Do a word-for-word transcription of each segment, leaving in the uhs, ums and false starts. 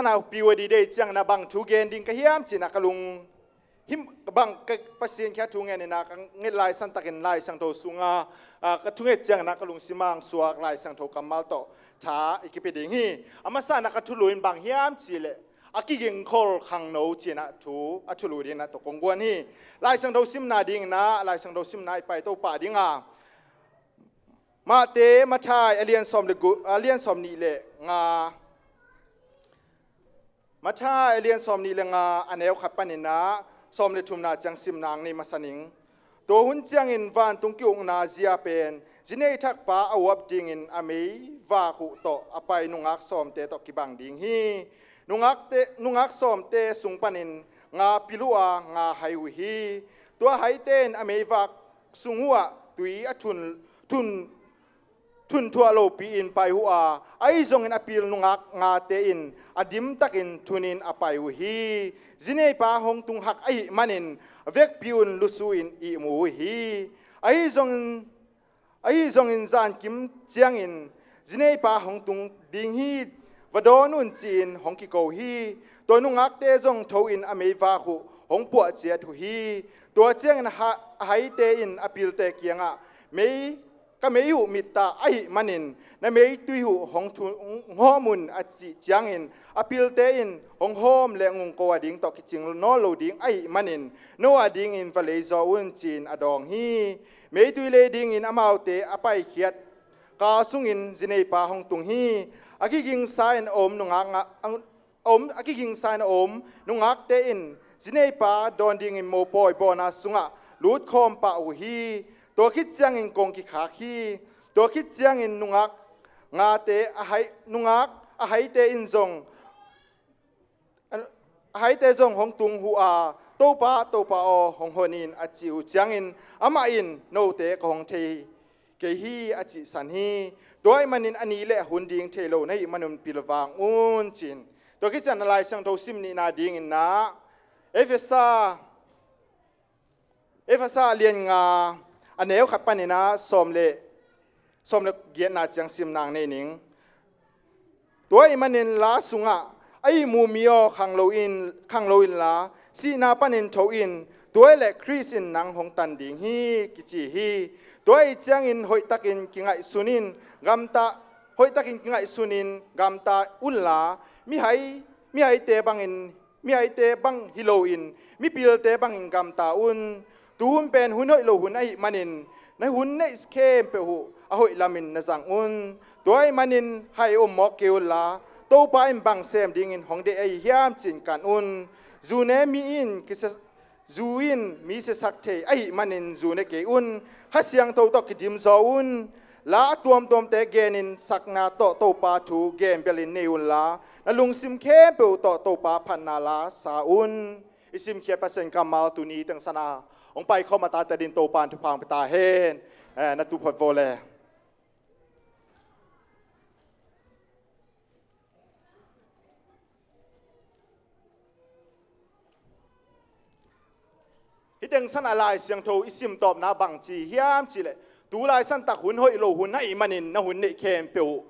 Sana P Y D Day ciangin ah bang thu gen ding ka hiam ci-in ah ka lung him bang ka Pasian kiang thu ngen in ah ka nget lai san takin Lai Siangtho sungah, ah, ka thunget ciangin ah ka lungsim ah suak Lai Siangtho kammal tawh tha i kipia ding hi. A masa in ah ka thulu in bang hiam cih leh a kigingkhol khangno ci-in ah thu a thulu ding in ah tawh kong guan hi. Lai Siangtho simna ding in ah Lai Siangtho simna i paito pah ding a, Matthai, Matthai a lian sawm le gu-, a lian sawm nih le nga, Matthai a lian sawm nih le nga a neu khat panin ah sawm le thumna ciang simna hong nei masa ning. Tua hun ciangin vantung ki-ukna zia pen zinei thakpa a uap dingin a meivak uh tawh a pai nungak sawmte tawh kibang ding hi. Nungakte, nungak sawmte sung panin nga pil uh a nga hai uh hi. Tua haite in a meivak sung uhah tui a thun, thun, thunthuah lopi-in pai uh a, ahi zongin a pil nungak ngate in a dimtakin thunin a pai uh hi. Zineipa hong tung hak ahih manin a vekpi-un lusu-in ihmu uh hi. Ahi zongin, ahi zongin zankim ciangin zineipa hong tung ding hi, va dawn un ci-in hong kiko hi. Tua nungakte zong tho-in a meivak uh hong puah ciat uh hi. Tua ciangin ha-, a haite in a pilte kiangah mei ka mei uh mittah ahih manin na meitui uh hong thu-, hong hawm un a cih ciangin a pilte in hong hawm le ngungko a ding tawh kicing nawn lo ding ahih manin no a dingin va leizaw un ci-in a dawng hi. Meitui lei dingin amaute a paikhiat kal sungin zineipa hong tung hi. A kigingsa in a om nungak nga-, a om, a kigingsa in a om nungakte in zineipa dawn dingin mopawi bawna sungah lutkhawm pah uh hi. Tua khit ciangin kong kikhak hi. Tua khit ciangin nungak ngate a hai, nungak a haite in zong, a haite zong hong tung uh a, Topa, Topa aw, hong hon in a cih uh ciangin amah in note ka hong thei kei hi a cihsan hi. Tua ahih manin a ni le a hun ding thei lo na hih manun pilvang un ci-in. Tua khit ciang a Lai Siangtho sim nihna dingin ah Efesa, Efesa a lian nga a neu khat panin ah sawm le, sawm le giatna ciang simna hong nei ning. Tua ahih manin la sungah a ihmu mi aw khang lo in, khang lo inla sihna panin tho in, tua ahih leh Khrist in nang hong tan ding hi kici hi. Tua ahih ciangin hoihtakin kingaihsun in gamta, hoihtakin kingaihsun in gamta unla mihai, mihaite bangin, mihaite bang hi loin mipilte bangin gamta un. Tuhun pen hun hoih lo hun ahih manin na hun neih khempeuh uh a hoih lamin na zang un. Tua ahih manin hai om mawk kei unla Topa in bang sem dingin hong deih ahi hiam ci-in kan un. Zu ne mi in kisia, zu in mi siasak thei ahih manin zu ne kei un. Kha Siangtho tawh kidim zaw un. La a tuamtuamte genin sakna tawh Topa thu gen belin nei unla na lungsim khempeuh tawh Topa phatna la sa un. I simkhiat Pasian kammal tuni teng sana hong paikhawm a tate din Topa in thupha hong pia ta hen. Eh, na tu phot vo le. Hih teng sana Lai Siangtho i sim tawpna bang ci hiam cih leh tu lai santak hun hoih lo hun ahih manin na hun neih khempeuh uh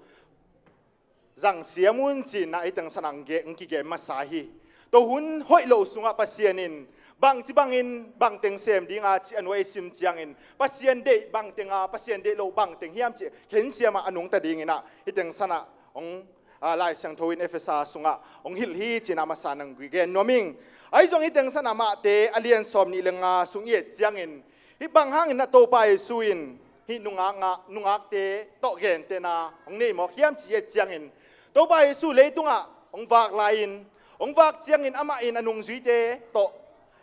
zang siam un ci-in ah hih teng sana hong ge-, hong kigen masa hi. Tua hun hoih lo sungah Pasian in bangci bangin bangteng sem dinga cih a nuai i sim ciangin Pasian deih bangteng a, Pasian deih lo bangteng hiam cih khensiam ah a nungta dingin ah hih teng sana hong, ah, Lai Siangtho in Efesa sungah hong hilh hi ci-in ah masa nang gen nuam ing. Ahi zong hih teng sana Matthai a lian sawm nih le nga sung i et ciangin hih bang hangin ah Topa Jesu in hih nungak nga, nungakte tawh gentehna hong nei mawk hiam cih i et ciangin Topa Jesu leitungah hong vak lai-in, hong vak ciangin amah in a nungzuite tawh,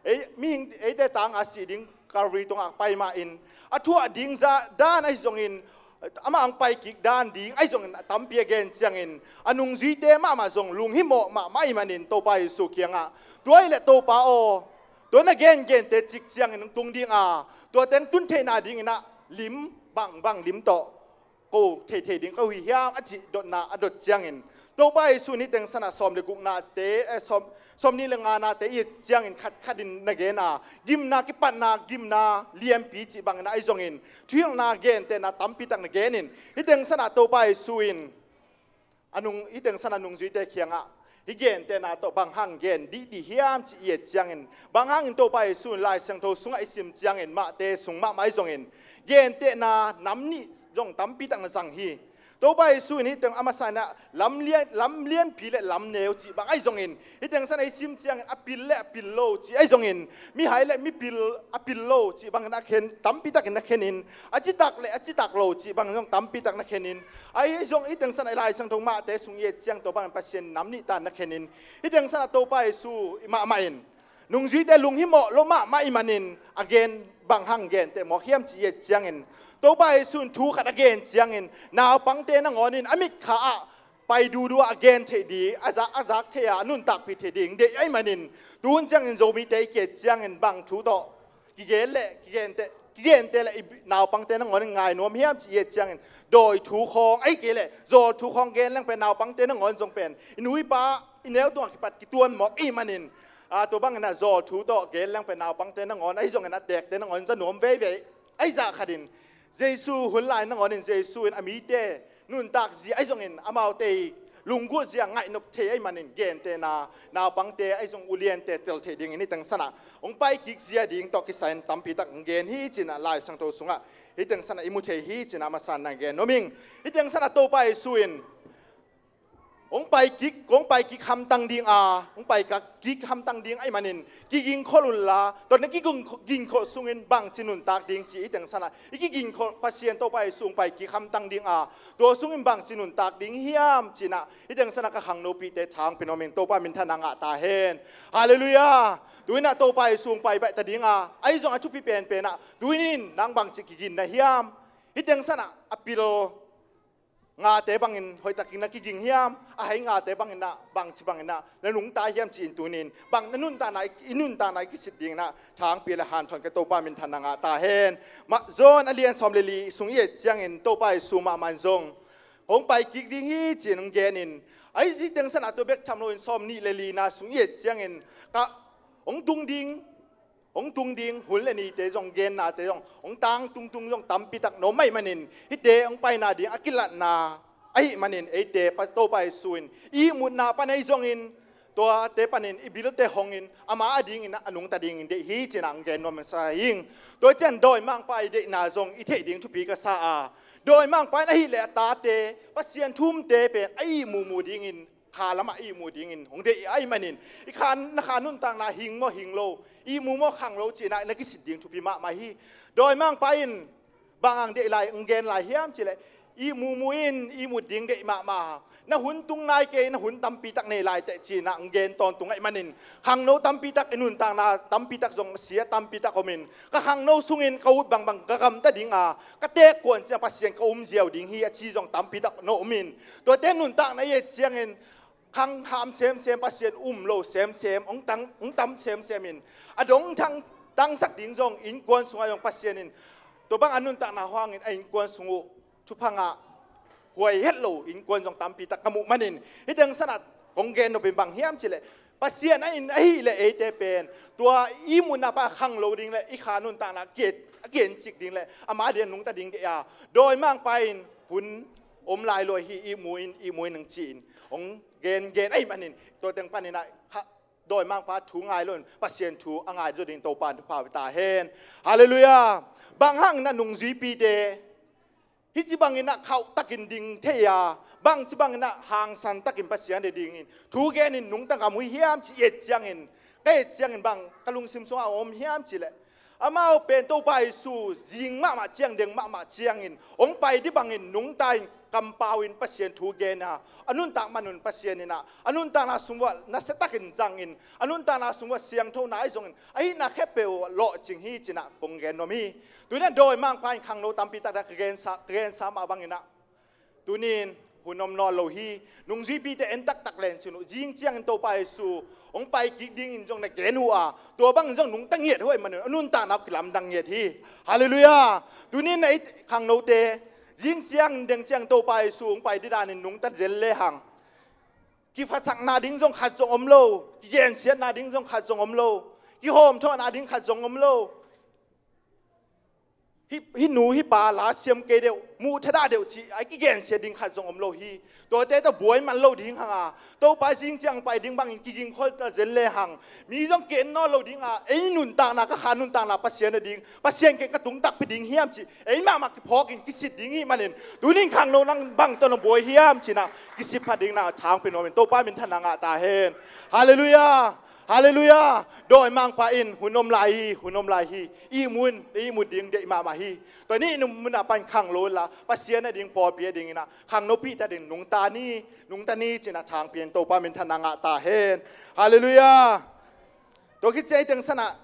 ei, mihing, eite tanga sih ding Calvary tungah pai mahin a thuah ding zah dan ahi zongin, amah hong pai kik dan ding ahi zongin a tampi a gen ciangin a nungzuite mahmah zong lunghimawh mahmah ahih manin Topa Jesu kiangah, tua ahih leh Topa aw, tua na gengente cik ciangin hong tung ding a, tua teng tun theihna dingin ah lim, bangbang lim tawh ko theithei ding ka hi hiam a cih dotna a dot ciangin Topa Jesu in hih teng sana sawm le guknate, eh, sawm, sawm nih le nganate i et ciangin khatkhatin na gen a, gimna kipatna, gimna lianpi cih bangin ah ahi zongin thuhilhna gentehna tampi tak na genin hih teng sana Topa Jesu in a nung, hih teng sana nungzuite kiangah Hih gentehna tawh bang hang gen dihdih hiam cih i et ciangin, bang hangin Topa Jesu in Lai Siangtho sungah i sim ciangin, Mate sung mahmah ahi zongin, gentehna nam nih zong tampi tak na zang hi. Topa Jesu in hih teng a masa in ah lam lian, lam lianpi le lam neu cih bang ahi zongin, hih teng san ah i sim ciangin a pil le a pil lo cih ahi zongin, mihai le mipil a pil lo cih bangin a khen, tampi takin na khenin, a citak le a citak lo cih bangin zong tampi tak na khenin, ahi zong hih teng san ah i Lai Siangtho Mate sung i et ciang tawh bangin Pasian nam nih tan na khenin, hih teng san ah Topa Jesu i mahmah in nungzuite lunghimawh lo mahmah i manin a gen bang hang genteh mawk hiam cih i et ciangin, Topa Jesu in thu khat a gen ciangin naupangte nangawn in a mitkha ah pai duhduh a gen theih ding, a zak, a zak theih a, a nuntakpih theih ding deih ahih manin, tuhun ciangin Zomite i ki et ciangin bang thu tawh kigen le kigenteh, kigenteh le i naupangte nangawn in ngai nuam hiam cih i et ciangin, dawi thu khawng ahih kei leh zawl thu khawng gen leng pen naupangte nangawn zong pen i nu i pa i neu tungah kipat kituan mawk ahih manin, a, tua bangin ah zawl thu tawh gen leng pen naupangte nangawn ahi zongin a tekte nangawn za nuam veivei. Ahi zah khatin Jesu hun lai nangawn in Jesu in a mite nuntak zia ahi zongin amaute i lunggulh zia ngaihnop thei ahih manin gentehna naupangte ahi zong uliante tel theih dingin hih teng san ah hong pai kik zia ding tawh kisai in tampi tak hong gen hi ci-in ah Lai Siangtho sungah hih teng san ah i mu thei hi ci-in ah a masa in na gen nuam ing. Hih teng san ah Topa Jesu in hong pai kik, hong pai kik hamtang ding a, hong pai kik hamtang ding ahih manin kigingkholh unla, tua na kiging, gingkholh sungin bangci nuntak ding ci hih teng san ah i kigingkholh Pasian Topa Jesu hong pai kik hamtang ding a, tua sungin bangci nuntak ding hiam ci-in ah hih teng san ah ka khangnopihte thang pia nuam ing. Topa minthanna ngah ta hen. Halleluiah. Tu-in ah Topa Jesu hong pai baih ta ding a, ahi zong a thupi penpen ah tu-in in nang bangci kiginna hiam? Hih teng san ah a pil ngate bangin hoihtakin na kiging hiam? A hai ngate bangin ah bangci bangin ah na nungta hiam ci-in tu-in in bang na nuntakna i, i nuntakna i kisit dingin ah thangpi le hanthawn ka Topa minthanna ngah ta hen. Mah John a lian sawm le li sung i et ciangin Topa Jesu mahmah in zong hong pai kik ding hi ci-in hong genin, ahi hih teng san ah tua bek tham loin sawm nih le lina sung i et ciangin ka hong tung ding, hong tung ding hun le nite zong, gennate zong, hong tang tungtung zong tampi tak na om ahih manin, hihte hong paina ding a kilatna ahih manin eite pa, Topa Jesu in ihmutna pan ahi zongin, tuate panin i bilte hongin ama adingin a nungta dingin deih hi ci-in ah hong gen nuam masa ing. Tua ciang dawimangpa i deihna zong i theih ding thupi ka sa a, dawimangpa in ahih leh a tate Pasian thumte pen a ihmumu dingin kha lamah ihmu dingin hong deih ahih manin, i kha, na kha nuntakna hing maw hing lo, ihmu maw khang lo ci-in ah na kisit ding thupi mahmah hi. Dawimangpa in bang hang deih lai, hong gen lai hiam cih leh, ihmumu in ihmut ding deih mahmah. Na hun tung nai kei, na hun tampi tak nei lai teh ci-in ah hong gen tawntung ahih manin, khangno tampi tak, i nuntakna tampi tak zong sia tampi tak omin, ka khangno sungin ka ut bangbang ka gamta ding a, ka teek kuan ciang Pasian ka um ziau ding hi a ci zong tampi tak na omin, tuate nuntakna i et ciangin khangham semsem, Pasian um lo semsem, hong tang, hong tam semsem in, a dong thang, tangsak ding zong innkuan sungah zong Pasian in tua bang a nuntakna hangin a innkuan sung uh thupha ngah huai het lo innkuan zong tampi tak ka muh manin, hih teng san ah kong gen nopin bang hiam cih leh, Pasian a in ahih leh eite pen tua ihmutna pan a khang lo ding le i kha nuntakna a kiencik ding le ama ading a nungta ding deih a, dawimangpa in hun om lai lo hi, ihmu in, ihmu in hong ci-in hong gen, gen ahih manin, tua teng panin ah kha, dawimangpa thu ngai loin Pasian thu a ngai zaw ding Topa in thupha pia ta hen. Halleluiah. Bang hangin ah nungzuipite hih ci bangin ah khauh takin ding thei a, bangci bangin ah hangsan takin Pasian deih dingin thu genin nungta ngam uh hiam ci i et ciangin, ka et ciangin bang ka lungsim sungah a om hiam cih leh, amau pen Topa Jesu zing mahmah ciang, deng mahmah ciangin hong pai dih bangin nungta in, kampau in Pasian thu gen a, a nuntak man un Pasian in ah a nuntakna sung uah nasiatakin zangin, a nuntakna sung uah siangthona ahi zongin a hihna khempeuh lawhcing hi ci-in ah kong gen nuam hi. Tu-in ah dawimangpa in khangno tampi tak ka gensa, ka gensa mah bangin ah tuni-in hun om nawn lo hi. Nungzuipite en taktak len cin uh, zing ciangin Topa Jesu hong pai kik dingin zong na gen uh a, tua bangin zong nungta ngiat uh ahih manin a nuntakna uh kilamdang ngiat hi. Halleluiah. Tuni-in na i khangnote zing ciangin, deng ciangin Topa Jesu hong pai dih danin nungta zel lehang, kiphatsakna ding zong khat zong om lo, kigensiatna ding zong khat zong om lo, kihawmthawhna ding khat zong om lo. Hih, hih nu hih pa la siam kei deuh, muh thadah deuh cih a kigensia ding khat zong om lo hi. Tuate tawh buai man lo ding hang a, Topa zing ciang pai ding bangin kigingkhol ta zen le hang, mi zong ken nawn lo ding a, ei nuntakna, ka kha nuntakna Pasian a ding, Pasian ken ka tung takpi ding hiam cih ei mahmah kiphawkin kisit ding hi manin, tunin khangno nang bang tawh na buai hiam cih na kisit pha ding na thangpi nuamin Topa minthanna ngah ta hen. Halleluiah. Halleluiah. Dawimangpa in hun om lai hi, hun om lai hi. Ihmun ihmut ding deih mahmah hi. Tua nih num munah pan khanglo inla Pasian a ding pawlpi a ding inah khangnopi ta ding nungta ni, nungta ni cih na thangpi in Topa minthanna ngah ta hen. Halleluiah. Tua khit ciang i teng sanah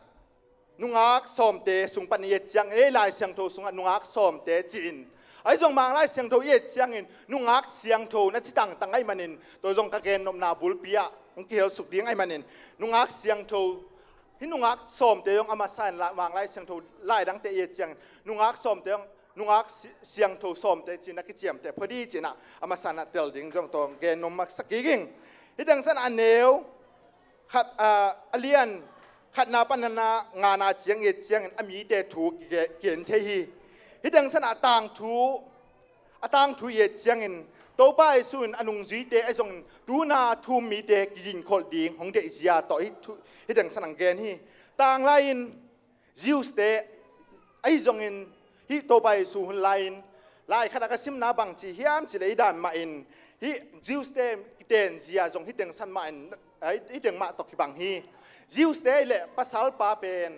nungak sawmte sung pan i et ciangin, ei Lai Siangtho sungah nungak sawmte ci-in, ahi zong Mang Lai Siangtho i et ciangin nungak siangtho na ci tangtang ahih manin, tua zong ka gennopna bulpi ah hong kihelsuk ding ahih manin, nungak siangtho, hih nungak sawmte zong a masa in la, Mang Lai Siangtho lai dangte i et ciangin nungak sawmte zong nungak si-, siangtho sawmte cih na kiciamteh phot hi cih na a masa in a tel ding zong tua gennom maksa kik ing. Hih teng sanah a neu khat, a, a lian khatna pan a ngana ciang i et ciangin a mite thu kigen thei hi. Hih teng sanah a tangthu, a tangthu i et ciangin Topa Jesu in a nungzuite ahi zongin tuna thu-um mite kigingkholh ding hong deihzia tawh hih teng sanah gen hi. Tanglai-in Jews-te ahi zongin hih Topa Jesu hun lai-in lai khatah ka simna bangci hiam cih leh hih dan mahin hih Jews-te kitenzia zong hih teng san mahin, hih teng mah tawh kibang hi. Jews-te leh pasalpa pen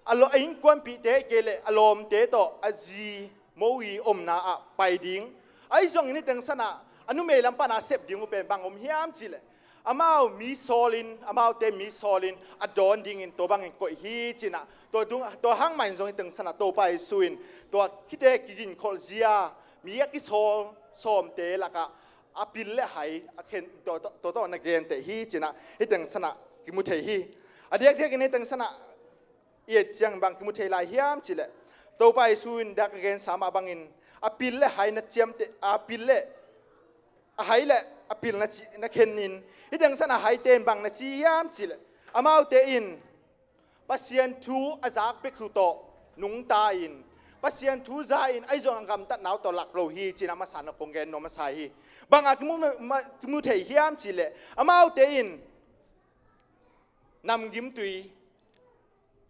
a lo, a innkuanpihte kei leh a lawmte tawh a zi mowi omna ah pai ding. Ahi zongin hih teng sanah a numei lam pana sep ding uh pen bang om hiam cih leh amau mi sawlin, amaute mi sawlin a dawn dingin tua bangin koih hi cih na, tua dung, tua hang mahin zong hih teng sanah Topa Jesu in tua khite kigingkholh zia, mi a kisawl sawmte lakah a pil le hai a khen, tua, tua, tua tawh na genteh hi cih na hih teng sanah kimu thei hi. A diakdiakin hih teng sanah i et ciang bang kimu thei lai hiam cih leh, Topa Jesu in dak a gensa mah bangin a pil le hai na ciamteh, a pil le a hai le a pil na ci, na khenin, hih teng sanah a haite in bang na ci hiam cih leh, amaute in Pasian thu a zak bek uh tawh nungta in, Pasian thu za in ahi zong a gamtatna uh tawh lak lo hi cih na masa na kong gen nuam masa hi. Bang a kimu, ma, kimu thei hiam cih leh, amaute in namgimtui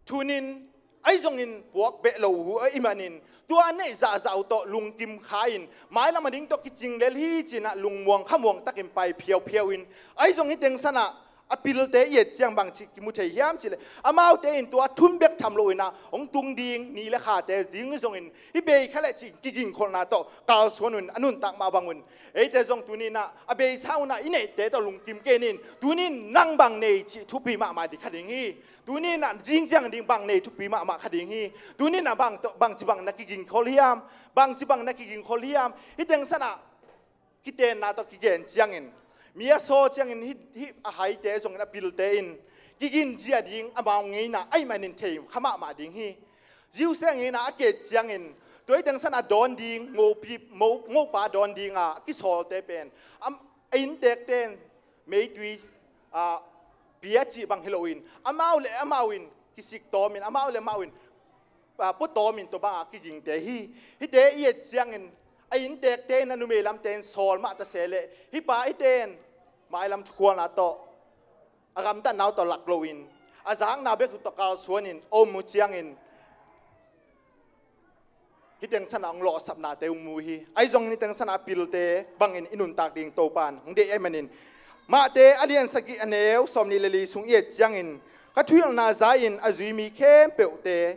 thunin ahi zongin puak beh lo uh ahih manin, tua a neih zahzah uh tawh lungkim kha in, mailam a ding tawh kicing lel hi cih na lungmuang khamuang takin pai phiauphiau in, ahi zong hih teng sanah a pilte i et ciang bangci kimu thei hiam cih leh, amaute in tua thun bek tham lo in ah hong tung ding ni le khate ding zongin hih bei kha le cih kigingkholhna tawh kalsuan un a nuntak mah bang un, eite zong tuni in ah a beisa un ah i neihte tawh lungkim kei ni in, tuni in nang bang nei cih thupi mahmah ding kha ding hi. Tuni in ah zingziang ding bang nei thupi mahmah kha ding hi. Tuni in ah bang tawh, bangci bang na kigingkholh hiam, bangci bang na kigingkholh hiam, hih teng sanah kitenna tawh kigen ciangin, mi a sawl ciangin hih, hih a haite zongin a pilte in kiginzia ding amau ngeina ahih manin thei kha mahmah ding hi. Jews-te ngeina a ket ciangin tua hih teng sanah dawn ding, ngopi, mo, ngopa dawn dinga a kisawlte pen a, a inntekte in meitui, a, pia cih bang hi loin amau le amau in kisik tawmin, amau le amau in, a, pua tawmin tua banga kigingte hi. Hihte i et ciangin a inntekte in a numei lamte in sawl mah ta se leh hih pa hihte in mailam thukhualna tawh a gamtatna uh tawh lak loin a zakna bek uh tawh kalsuanin a om uh ciangin hih teng sanah hong lawhsapnate hong mu hi. Ahi zongin hih teng sanah a pilte bangin i nuntak ding Topa in hong deih ahih manin, Matthai a lian sagih a neu sawmnih le li sung i et ciangin, ka thuhilhna za-in a zui mi khempeuhte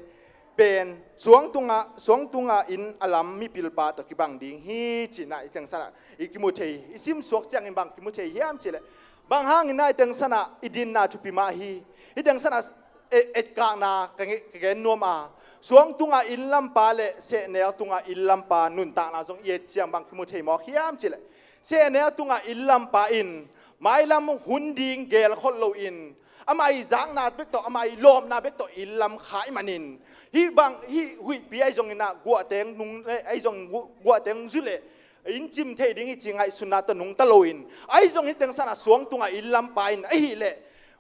pen suang tungah, suang tungah inn a lam mipilpa tawh kibang ding hi cih na hih teng sanah i kimu thei, i simsuak ciangin bang kimu thei hiam cih leh, bang hangin na hih teng sanah i dinna thupi mah hi. Hih teng sanah e-, etkakna ka nge-, ka gen nuam a, suang tungah inn lampa le sehnel tungah inn lampa nuntakna zong i et ciang bang kimu thei mawk hiam cih leh, sehnel tungah inn lampa in mailam hun ding gelkholh loin amah i zakna bek tawh, amah i lawpna bek tawh inn lam kha ahih manin, hih bang, hih huihpi ahi zongin ah guahteng nung le, ahi zong gu-, guahteng zu le in cim thei ding hi cih ngaihsutna tawh nungta loin, ahi zong hih teng sanah suang tungah inn lampa in ahih leh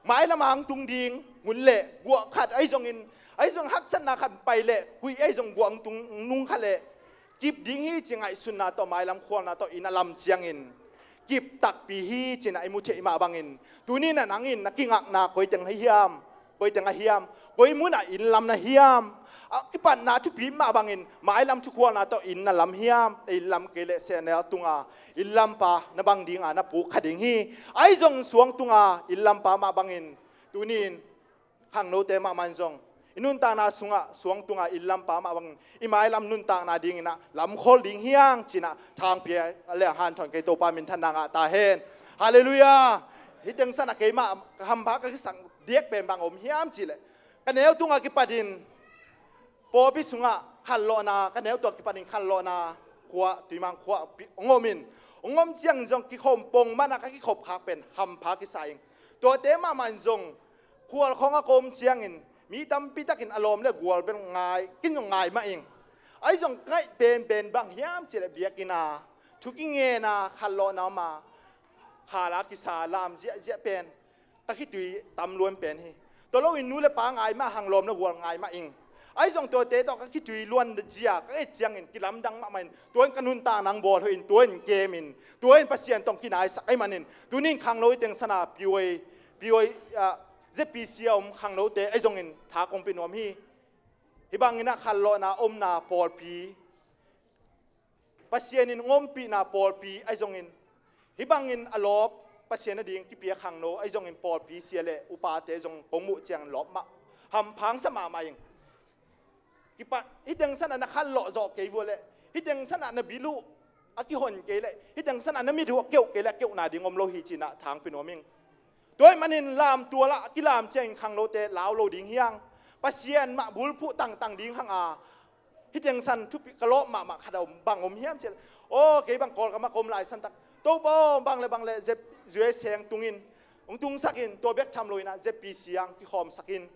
mailam a hong tung ding hun le guah khat ahi zongin, ahi zong haksatna khat pai leh huih ahi zong guah hong tung nung kha leh kip ding hi ci ngaihsutna tawh, mailam khualna tawh inn a lam ciangin kip takpi hi ci-in ah i mu theih mah bangin, tuni-in ah nang in na kingakna koi teng ahi hiam? Koi teng ahi hiam? Koi munah inn lam na hiam? A kipatna thupi mah bangin mailam thukhualna tawh inn na lam hiam? Inn lam kei leh sehnel tunga inn lampa na bang dinga na puk kha ding hi. Ahi zong suang tunga inn lampa mah bangin, tuni-in khangnote mahmah in zong i nuntakna sungah suang tunga inn lampa mah bangin i mailam nuntakna dingin ah lamkhol ding hi hang ci-in ah thangpia le hanthawn kei Topa minthanna ngah ta hen. Halleluiah. Hih teng san ah keimah hampha ka kisak diak pen bang om hiam cih leh, ka neu tungah kipatin pawlpi sungah khanlawhna, ka neu tungah kipatin khanlawhna khua, Tuimang khua pi-, hong om in, hong om ciangin zong kikhawm pong man ah ka kikhop khak pen hampha kisa ing. Tuate mahmah in zong khualkhawng a ka om ciangin mi tampi takin a lawm le gual bel ngai, ken zong ngai mah ing. Ahi zong ka ngaih penpen bang hiam cih leh biakinn ah thu kingena khanlawhna om a, khala kisa lam ziahziah pen ka khitui tam luan pen hi. Tua loin nu le pa ngai mah hang, lawm le gual ngai mah ing. Ahi zong tuate tawh ka khitui luan zia ka et ciangin kilamdang mahmah in, tua in ka nuntakna hong bawl hoih in, tua in kem in, tua in Pasian tawh hong kinaisak ahih manin, tuni-in khangno hih teng san ah P Y, P Y, ah, Z P C a om khangnote ahi zongin tha kong pia nuam hi. Hih bangin ah khanlawhna omna pawlpi, Pasian in hong ompihna pawlpi ahi zongin, hih bangin a lawp, Pasian ading kipia khangno ahi zongin pawlpi sia le upate zong kong muh ciangin lawp mah, hampha hong sa mahmah ing. Kipat, hih teng san ah na khanlawh zawh kei uh leh, hih teng san ah na bil uh a kihon kei leh, hih teng san ah na mit uh a keuh kei leh, a keuhna ding om lo hi ci-in ah thangpia nuam ing. Tua ahih manin lamtual ah kilam ciangin khangnote lau lo ding hi hang. Pasian mah bulphuh tangtang ding hang a, hih teng san thupi ka lawp mahmah khat a om, bang om hiam cih leh, aw, kei bang Kawlgam ah ka om lai santak, Topa aw, bang le bang le Z-, U S A hong tungin, hong tungsak in, tua bek tham loin ah Z P C ah hong kikhawmsak in,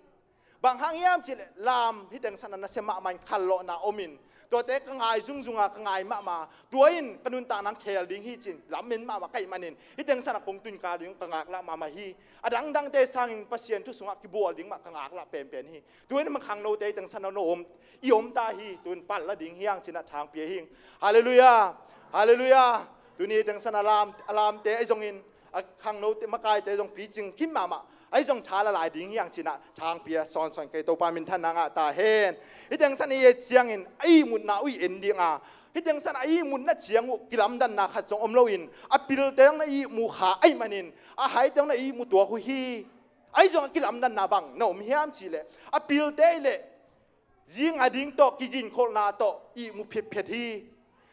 bang hang hiam cih leh lam hih teng san ah nasia mahmah in khanlawhna om in, tuate ka ngai zungzung a, ka ngai mahmah, tua in ka nuntakna hong khel ding hi ci-in lamen mahmah ka hih manin, hih teng san ah kong tun kal ding ka ngaklah mahmah hi. A dangdangte sangin Pasian thu sungah kibual ding mah ka ngaklah penpen hi. Tua in mah khangnote hih teng san ah na om, i om ta hi, tu-in pal la ding hi hang ci-in ah thangpia hi ing. Halleluiah. Halleluiah. Tuni hih teng san ah a lam, a lamte ahi zongin, a khangnote, makaite zong picing khin mahmah, ahi zong tha la lai ding hi hang ci-in ah thangpia sawnsawn kei, Topa minthanna ngah ta hen. Hih teng san ah i et ciangin a ihmutna uh i en ding a, hih teng san ah a ihmutna ciang uh kilamdanna khat zong om loin, a pilte zong na ihmu kha ahih manin, a haite zong na ihmu tuak uh hi. Ahi zong a kilamdanna bang na om hiam cih leh, a pilte ahih leh zing ading tawh kiginkholhna tawh ihmu phitphet hi.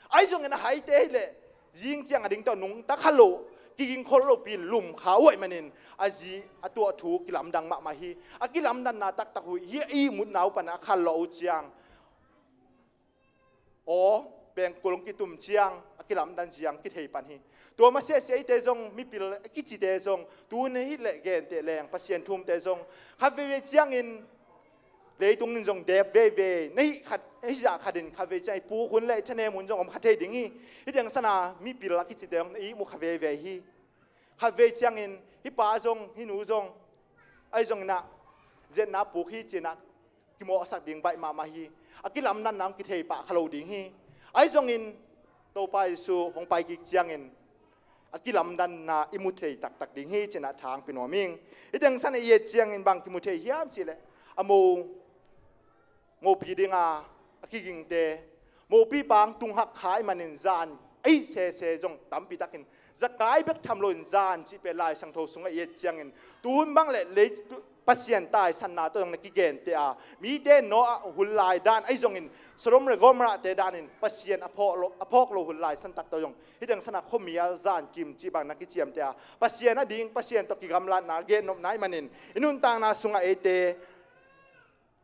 Ahi zongin a haite ahih leh zing ciang ading tawh nungta kha lo, kiginkholh lopi in lum kha uh ahih manin, a zi a tuah thu kilamdang mahmah hi. A kilamdanna taktak uh hi. A ihmutna uh pan a khanlawh uh ciang, aw, pengkul hong kitum ciang a kilamdan zia hong kithei pan hi. Tua masiahsiah eite zong mipil a kicite zong tu-in ahih leh genteh leng, Pasian thumte zong khat veivei ciangin leitung in zong dep veivei, na hih khat, na hih zah khat in khat vei ciang i puk hun le i thanem hun zong om kha thei ding hi. Hih teng san ah mipil a kicite zong na ihmu kha veivei hi. Khat vei ciangin hih pa zong, hih nu zong, ahi zongin ah zetna puk hi ci-in ah kimawhsak ding baih mahmah hi. A kilamdanna hong kithei pah kha lo ding hi. Ahi zongin Topa Jesu hong pai kik ciangin a kilamdanna i mu thei taktak ding hi ci-in ah thangpia nuam ing. Hih teng san ah i et ciangin bang kimu thei hiam cih leh, a mo, mopi dinga a kigingte, mopi pang tung hak kha ahih manin zan ahih sese zong tampi takin, zakai bek tham loin zan cih pen Lai Siangtho sungah i et ciangin, tu hun bang leh lei, Pasian taisanna tawh zong na kigenteh a, mite Noah hun lai dan ahi zongin, Sodom le Gomorrah-te danin Pasian a phawk lo, a phawk lo hun lai santak tawh zong, hih teng san ah khuamial zankim cih bang na kiciamteh a, Pasian ading, Pasian tawh kigamlatna gennopna ahih manin, i nuntakna sungah eite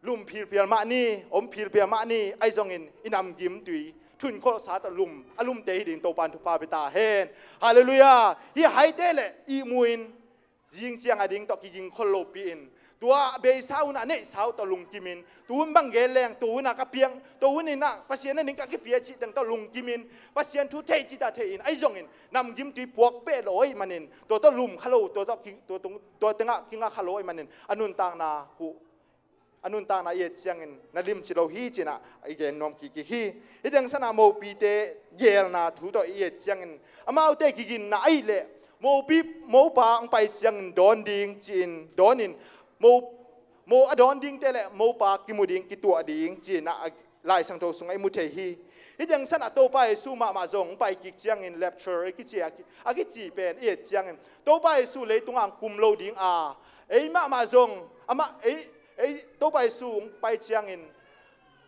lum philphial mah ni, om philphial mah ni, ahi zongin i namgimtui thunkholhsa tawh lum, a lumte hi ding Topa'n thupha pia ta hen. Halleluiah. Hih haite leh ihmu in, zing ciang ading tawh kigingkhol lopi in, tua a beisa hun a neihsa uh tawh lungkim in, tu hun bang gen leng, tu hun a ka piang, tu hun in ah Pasian ading ka kipia cih teng tawh lungkim in, Pasian thu thei cih tawh thei in, ahi zongin namgimtui puak peh lo ahih manin, tua tawh lum kha lo, tua tawh ki, tua tung, tua tengah kinga kha lo ahih manin, a nuntakna uh a nuntakna i et ciangin na limci lo hi cinah i gen nuam kikkik hi. Hih teng sanah mopite geelna thu tawh i et ciangin amaute kiginna ahih leh mopi, mopa hong pai ciangin dawn ding ci-in dawnin mo, mo a dawn dingte le mopa kimu ding, kituah ding cinah a Lai Siangtho sungah i mu thei hi. Hih teng sanah Topa Jesu mahmah zong hong pai kik ciangin rapture a kici, a ki, a kici pen i et ciangin Topa Jesu leitungah hong kum lo ding a, ei mahmah zong amah ei ei Topa Jesu hong pai ciangin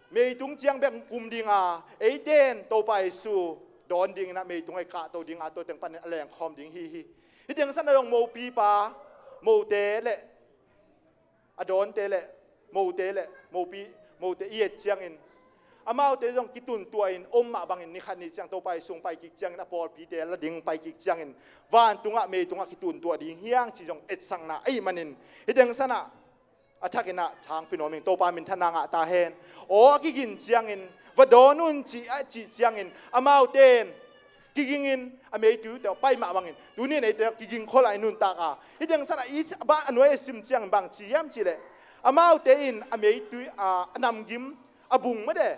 meitung ciang bek hong kum ding a, eite in Topa Jesu dawn dingin ah meitung ah i kahto ding a, tua teng panin a lengkhawm ding hi hi. Hih teng sanah zong mopipa, mote le a dawnte le mote le mopi, mote i et ciangin amaute zong kituntuah in om mah bangin ni khat ni ciang Topa Jesu hong pai kik ciangin a pawlpite la ding hong pai kik ciangin vantungah meitungah kituntuah ding hi hang ci zong etsakna ahih manin hih teng sanah a thakin ah thangpi nuam ing. Topa minthanna ngah ta hen. Aw a kigin ciangin va dawn un ci a cih ciangin amaute in kigingin a meitui tawh pai mah bangin tuni in eite kiging khol a i nuntak a, hih teng sanah i, a nuai a sim ciangin bang ci hiam cih leh amaute in a meitui a, a namgim a bung mah de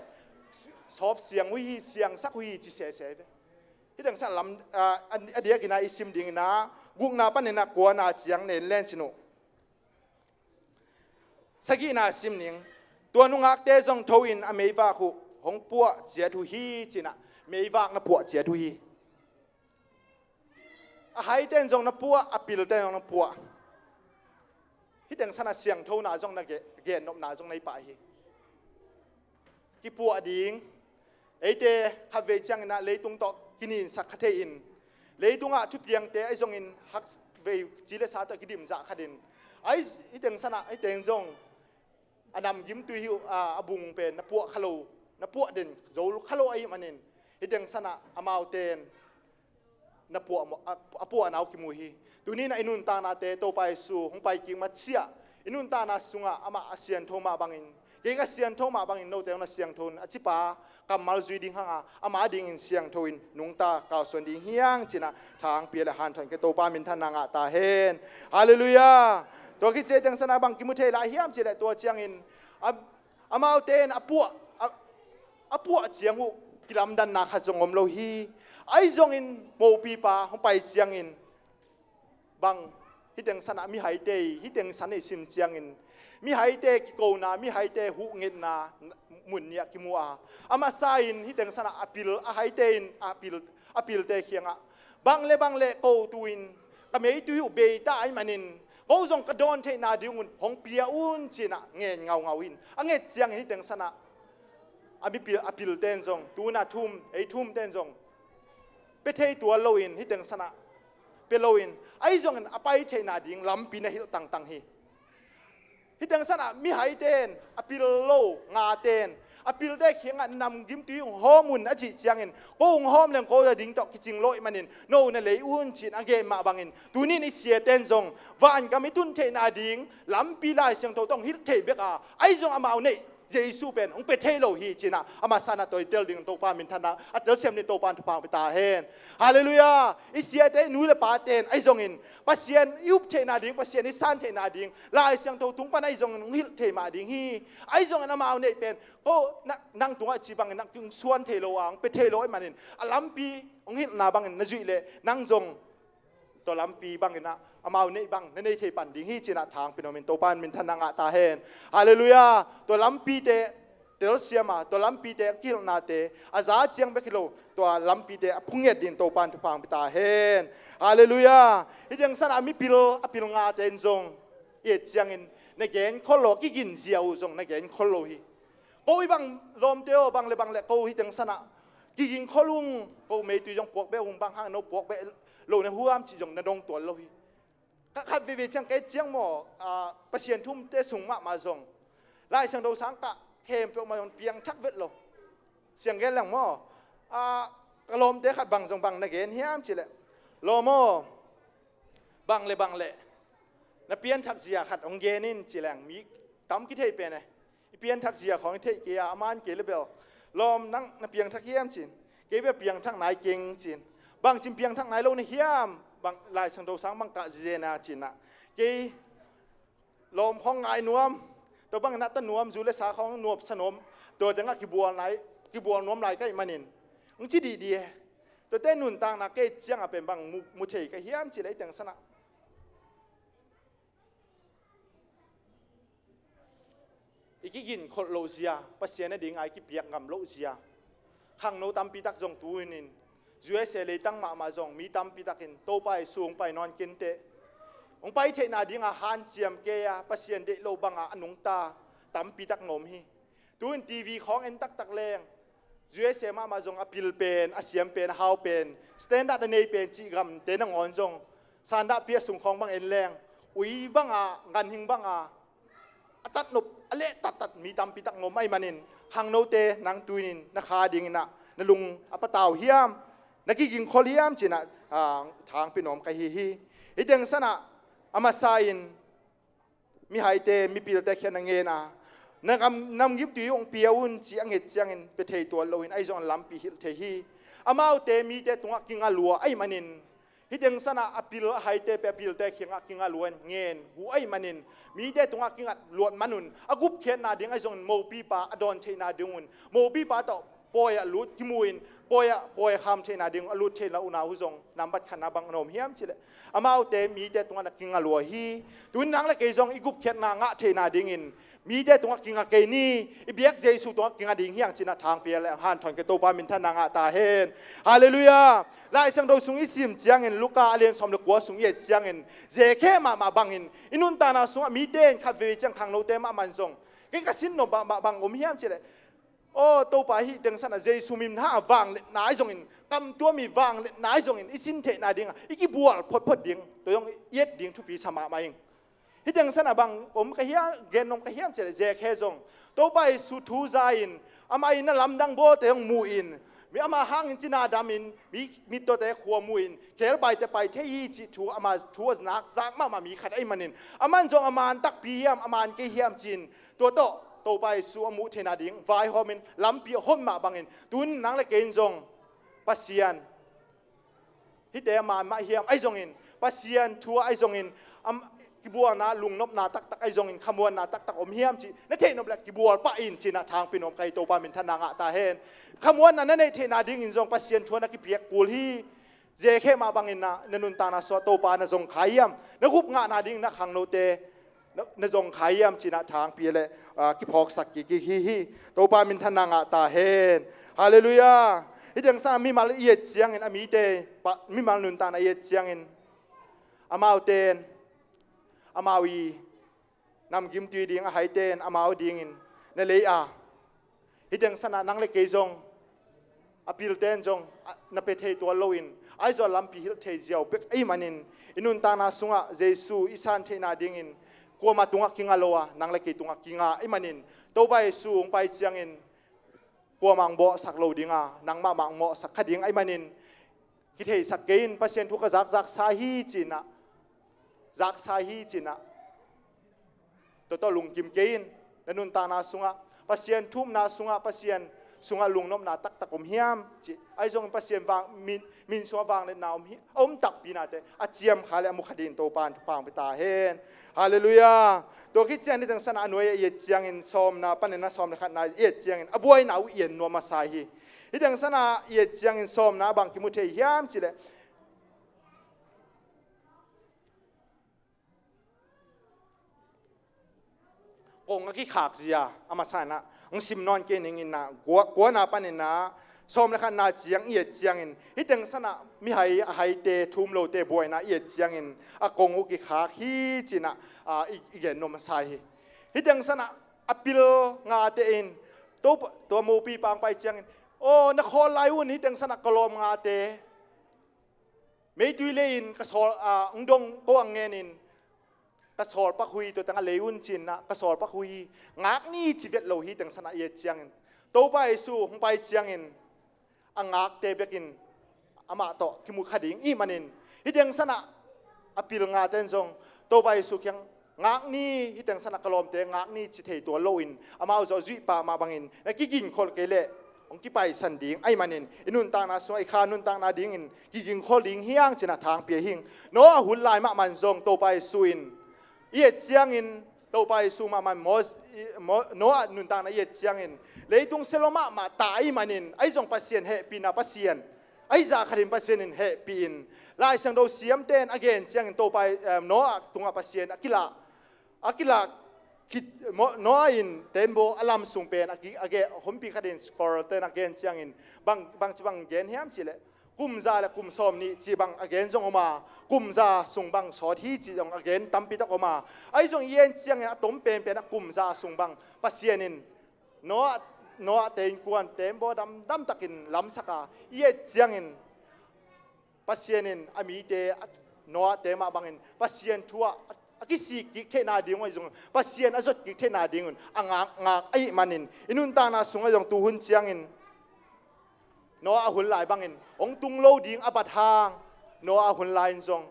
sawp siang uh hi, siangsak uh hi ci sese ve. Hih teng sanah lam a, a diakin ah i sim dingin ah gukna panin ah kuana ciang nen len sin uh. Sagihna sim ning. Tua nungakte zong tho in a meivak uh hong puah ciat uh hi cinah meivak na puah ciat uh hi. A haite in zong na puah, a pilte in zong na puah. Hih teng sanah siangthona zong na ge, gennopna zong na hi pah hi. Kipuah ding. Eite khatvei ciangin ah leitung tawh kininsak kha thei in leitungah thupiangte ahi zongin hakvei ci le sa tawh kidimzah khat in ahi, hih teng sanah hih teng zong a namgimtui hi uh a, a bung pen na puah kha lo, na puah den zo kha lo ahih manin hih teng sanah amaute in na puah, a, a puahna uh kimu hi. Tuni in ah i nuntaknate Topa Jesu hong pai kik ma ciah i nuntakna sungah amah a siangtho mah bangin, kei ka siangtho mah bangin note hong na siangtho in a cipa kammal zui ding hanga ama dingin siangtho in nungta kalsuan ding hi hang cinah thangpi le hanthawn kei. Topa minthanna ngah ta hen. Halleluiah. Tua khit ciah teng sanah bang kimu thei lai hiam cih leh tua ciangin a, amaute in a puah a, a puah ciang uh kilamdanna khat zong om lo hi. Ahi zongin mopipa hong pai ciangin bang hih teng sanah mihaite i, hih teng san i sim ciangin mihaite kikona, mihaite huhngetna mun nih ah kimu a, a masa in hih teng sanah a pil, a haite in a pil, a pilte kiangah bang le bang le ko tu in ka meitui uh beita ahih manin ko zong ka dawn theihna ding un hong pia un cinah ngen ngaungau in a nget ciangin hih teng sanah a mipil, a pilte in zong tuna thum, ei thumte in zong pia thei tuan loin hih teng sanah pia loin ahi zongin a pai theihna ding lampi na hilh tangtang hi. Hih teng sanah mihaite in a pil lo ngate in a pilte kiangah namgimtui hong hawm un a cih ciangin ko hong hawm leng ko a ding tawh kicing lo ahih manin no na lei un cin a gen mah bangin tuni in i siate in zong vangam i tun theihna ding lampi Lai Siangtho tawh hong hilh thei bek a, ahi zong amau neih Jesu pen hong pia thei lo hi cinah a masa in a tua i tel ding Topa minthanna a telsiam ni. Topa in thupha hong pia ta hen. Halleluiah. I siate i nu le pate in ahi zongin Pasian i up theihna ding, Pasian i san theihna ding Lai Siangtho tung pan ahi zongin hong hilh thei mah ding hi. Ahi zongin amau neih pen ko na, nang tungah ci bangin nang hong suan thei lo a, hong pia thei lo ahih manin a lampi hong hilhna bangin na zuih leh nang zong tua lampi bangin ah amau neih bang na nei thei pan ding hi cinah thangpi nuam in. Topa in minthanna ngah ta hen. Halleluiah. Tua lampite telsiam a, tua lampite a kihilhnate a za ciang bek hi lo, tua lampite a phunget dingin Topa in thupha hong pia ta hen. Halleluiah. Hih teng sanah a mipil, a pil ngate in zong i et ciangin na gen khol lo, a kigin zia uh zong na gen khol lo hi. Ko i bang lawmte aw, bang le bang le ko hih teng sanah kiging khol ung, ko meitui zong puak beh ung, bang hang no puak beh lo na huam cih zong na dong tuan lo hi. Khat, khat veivei ciang kei ciang maw, a, Pasian thumte sung mahmah zong Lai Siangtho sang kah khempeuh mah zong piangthak vet lo. Siang gen leng maw, a, ka lawmte khat bang zong bang na gen hiam cih leh, lawm aw, bang le bang le na pianthak zia khat hong gen in ci leng mi tam kithei pen e. I pianthak zia khawng i theih kei a, a man kei le bel, lawm nang na piangthak hiam cin, kei bel piangthak nai keng cin, bangcin piangthak nai lo na hiam, bang Lai Siangtho sang bang kah zizena cinah kei lawm khawng ngai nuam, Tua bangin a ta nuam, zu le sa khawng nuam sa nuam, tua tengah kibual nai, kibual nuam lai ka hih manin, hong ci dihdih e. Tuate nuntakna ka et ciangah pen bang mu, mu thei ka hiam cih leh hih teng sanah i kiginkholh loh zia, Pasian a dingah i kipiak ngam loh zia. Khangno tampi tak zong tu-in in, U S A leitang mahmah zong mi tampi takin Topa Jesu hong pai nawn kei inteh, hong pai theihna dingah hanciam kei a, Pasian deih loh bangah a nungta tampi tak na om hi. Tu-in T V khawng en taktak leng, U S A mahmah zong a pil pen, a siam pen, a hau pen, standard a nei pen cih gamte nangawn zong sandahpi a sung khawng bang en leng, ui banga, ganhing banga a tatnop, a leh tattat mi tampi tak na om ahih manin, khangnote nang tu-in in na kha dingin ah na lung a patau hiam, na kiginkholh hiam ci-in ah, ah, thangpi nuam ka hi hi. Hih teng sanah a masa-in mihaite, mipilte khiatna ngen a, na gam, namgimtui hong pia un ci a nget ciangin pia thei tuan loin ahi zongin lampi hilh thei hi. Amaute mite tungah kinga lua ahih manin, hih teng sanah a pil a haite pen a pilte kiangah kinga lua in ngen uh ahih manin, mite tungah kingat luat man un, a gupkhiatna ding ahi zongin mopipa a dawn theihna dingun, mopipa tawh pawi ah lut kimu in, pawi ah, pawi ah kham theihna ding a lut theih loh unau uh zong nambat khatna bang na om hiam cih leh, amaute mite tungah na kinga lua hi. Tu-in nang le kei zong i gupkhiatna ngah theihna dingin mite tungah kinga kei ni, i biak Jesu tungah kinga ding hi hang ci-in ah thangpi leh hanthawn kei, Topa minthanna ngah ta hen. Halleluiah. Lai Siangtho sung i sim ciangin, Luka a lian sawm le kua sung i et ciangin, Zekhia mahmah bangin i nuntakna sungah mite in khat veivei ciang khangnote mahmah in zong, kei ka sin nop mahmah bang om hiam cih leh, aw Topa, hih teng sanah Jesu minthanna vangliatna ahi zongin, kamtuam i vangliatna ahi zongin i sin theihna dingah i kibual photphot ding, tua zong i et ding thupi sa mahmah ing. Hih teng sanah bang om ka hiam, gen nuam ka hiam cih leh, Zekhia zong Topa Jesu thu za-in, amah in a lamdang bawlte zong mu-in, mi amah hangin cina damin, mi, mi tuate khua mu-in, khebaite pai thei hi cih thu, amah thu a nak zak mahmah mi khat ahih manin, aman zong a man takpi hiam, a man kei hiam ci-in, tua tawh Topa Jesu a muh theihna ding vaihawmin lampi a hon mah bangin, tu-in nang le kei in zong Pasian, hihte a man mah hiam ahi zongin, Pasian thu ah ahi zongin, am, kibualna, lungnopna taktak ahi zongin, khamuanna taktak om hiam cih na theih nop leh kibual pah in ci-in ah thangpi nuam ka hi, Topa minthanna ngah ta hen. Khamuanna na neih theihna dingin zong Pasian thu ah na kipiak kul hi. Zekhia mah bangin ah na nuntakna sungah Topa na zong kha hiam, na gup ngahna dingin na khangnote na, na zong kha hiam ci-in ah thangpi leh, ah, kiphawksak kik hi hi. Topa minthanna ngah ta hen. Halleluiah. Hih teng sanah mimal i et ciangin, a mite, pa, mimal nuntakna i et ciangin, amaute in, amau i namgimtui ding a haite in amau dingin na lei a, hih teng sanah nang le kei zong, a pilte in zong, a, na pia thei tuan loin, ahi zong lampi hilh thei ziau bek ahih manin, i nuntakna sungah Jesu i san theihna dingin kuamah tungah kinga lo a, nang le kei tungah kinga ahih manin, Topa Jesu hong pai ciangin kuamah hong bawlsak lo ding a, nang mahmah hong bawlsak kha ding ahih manin, kitheisak kei in, Pasian thu ka zakzak sa hi ci-in ah, zaksa hi ci-in ah, tua tawh lungkim kei in. Na nuntakna sungah, Pasian thu-umna sungah, Pasian sungah lungnopna taktak om hiam cih, ahi zongin Pasian vang, min, min sungah vangliatna om hi, a om takpi nate a ciam kha leh a mu kha dingin Topa in thupha hong pia ta hen. Halleluiah. Tua khit ciang hih teng sanah a nuai-ah i et ciangin, sawmna panin ah sawm le khatna i et ciangin a buaina uh i en nuam masa hi. Hih teng sanah i et ciangin sawmna bang kimu thei hiam cih leh, kong a kikhak zia a masa in ah hong sim nawn kei ning in ah, kua, kuana panin ah sawm le khatna ciang i et ciangin, hih teng sanah mihai a haite, thu-um lote buaina i et ciangin a kong uh kikhak hi ci-in ah, ah, i, i gen nuam masa hi. Hih teng sanah a pil ngate in, tua, tua mopipa hong pai ciangin, aw, na khawl lai un, hih teng sanah ka lawm ngate meitui lei-in ka sawl, ah, hong dong ko ang ngenin, ka sawlpak uh hi, tua tengah lei un ci-in ah ka sawlpak uh hi, ngak ni ci vet lo. Hih teng sanah i et ciangin, Topa Jesu hong pai ciangin a ngakte bekin amah tawh kimu kha ding ahih manin, hih teng sanah a pil ngate in zong Topa Jesu kiang, ngak ni, hih teng sanah ka lawmte ngak ni ci thei tuan loin, amau zong a zuih pah mah bangin na kiginkholh kei leh hong kipaisan ding ahih manin, i nuntakna sungah i kha nuntakna dingin kiginkholh ding hi hang ci-in ah thangpi hi ing. Noah hun lai mahmah in zong Topa Jesu in i et ciangin Topa Jesu mahmah in Mos-, i-, Mo-, Noah nuntakna i et ciangin, leitung sia lua mahmah ta ahih manin, ahi zong Pasian hehpihna Pasian, ahi zah khatin Pasian in hehpih in, Lai Siangtho siamte in a gen ciangin Topa, eh, Noah tungah Pasian a kilah, a kilah khit, Mo-, Noah in tembaw a lam sung pen a ki-, a geh, humpih khatin scholar-te in a gen ciangin, bang, bangci bang gen hiam cih leh, kum za le kum sawm nih cih bang a gen zong om a, kum za sung bang sawt hi cih zong a gen tampi tak om a. Ahi zong i en ciangin a tom penpen a kum za sung bang Pasian in Noah, Noah-te innkuan tembaw damdam takin lamsak a, i et ciangin Pasian in a mite, a, Noah-te mah bangin Pasian thu ah a, a kisik kik theihna ding uh ahi zong, Pasian a zot kik theihna ding un a ngak, ngak ahih manin, i nuntakna sungah zong tu hun ciangin Noah a hun lai bangin hong tung lo ding a bat hang, Noah a hun lai in zong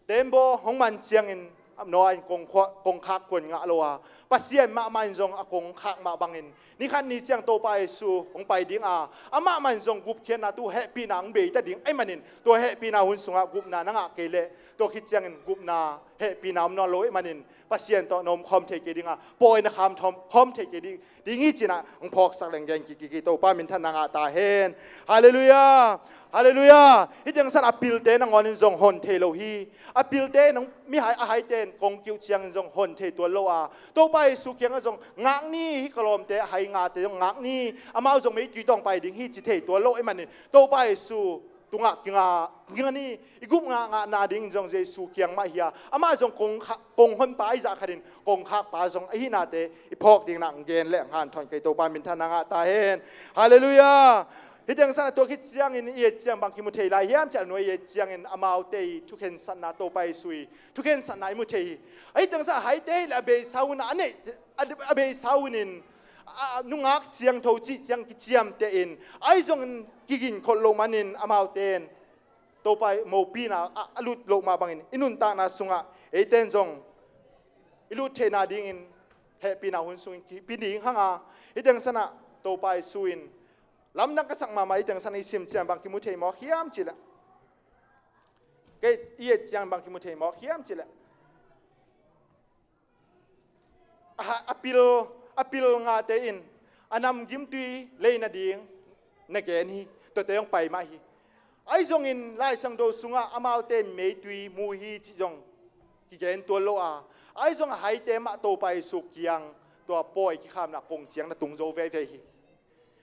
tembaw hong man ciangin Noah in kongkhua-, kongkhak kuan ngah lo a, Pasian mahmah in zong a kongkhak mah bangin, ni khat ni ciang Topa Jesu hong pai ding a, amah mah in zong gupkhiatna, tu hehpihna hong beita ding ahih manin, tua hehpihna hun sungah gupna na ngah kei leh, tua khit ciangin gupna, hehpihna om nawn lo ahih manin, Pasian tawh na om khawm thei kei ding a, pawi na kham thawm khawm thei kei ding, ding hi ci-in ah hong phawksak leng gen kik, kik, kik, Topa minthanna ngah ta hen. Halleluiah. Halleluiah. Hih teng san a pilte nangawn in zong hon thei lo hi. A pilte in hong, mihai a haite in kong kiuh ciangin zong hon thei tuan lo a, Topa Jesu kiangah zong, "Ngak ni, hih ka lawmte a hai ngate zong ngak ni, amau zong meitui tawh hong pai ding hi," ci thei tuan lo ahih manin, Topa Jesu tungah kinga, kinga ni, i gup ngah, ngahna dingin zong Jesu kiang mah hi a, amah zong kong kha-, kong honpa ahi zah khatin kong khakpa zong ahihnate i phawk dingin ah gen leh hanthawn kei, Topa minthanna ngah ta hen. Halleluiah. Hih teng san a tua khit ciangin i et ciang bang kimu thei lai hiam cih leh, Noah i et ciangin amaute i thukhensatna, Topa Jesu i thukhensatna i mu thei hi. Ahi teng san a haite hi leh a beisa hun a neih, a, a beisa hun in, a, nungak siangtho cih ciang kiciamteh in, ahi zongin kiginkhol loh manin amaute in Topa i mopihna ah a lut loh mah bangin, i nuntakna sungah eite in zong i lut theihna dingin hehpihna hun sungin kipia ding hang a, hih teng san ah Topa Jesu in lamdang ka sak mahmah, hih teng san i sim ciang bang kimu thei mawk hiam cih leh, kei i et ciang bang kimu thei mawk hiam cih leh, a, a pil, a pil ngate in a namgimtui lei nading na gen hi, tuate hong pai mah hi. Ahi zongin Lai Siangtho sungah amaute in meitui mu hi cih zong kigen tuan lo a, ahi zong a haite mah Topa Jesu kiang tua pawi kikhamna kong ciang na tung zo veve hi.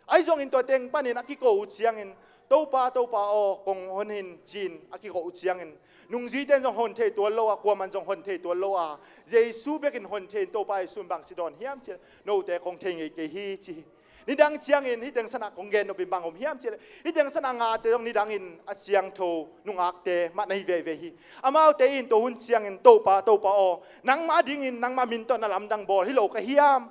Ahi zongin tua teng panin a kiko uh ciangin, "Topa, Topa aw, kong hon in," ci-in a kiko uh ciangin, nungzuite in zong hon thei tuan lo a, kuaman zong hon thei tuan lo a, Jesu bekin hon thei in, Topa Jesu in bangci dawn hiam cih leh, "Note kong thei ngei kei hi," ci hi. Nidang ciangin hih teng san ah kong gen nop in bang om hiam cih leh, hih teng san ah ngate zong nidangin a siangtho nungakte mah na hi veve hi. Amaute in tua hun ciangin, "Topa, Topa aw, nangmah dingin nangmah min tawh na lamdang bawl hi lo ka hiam?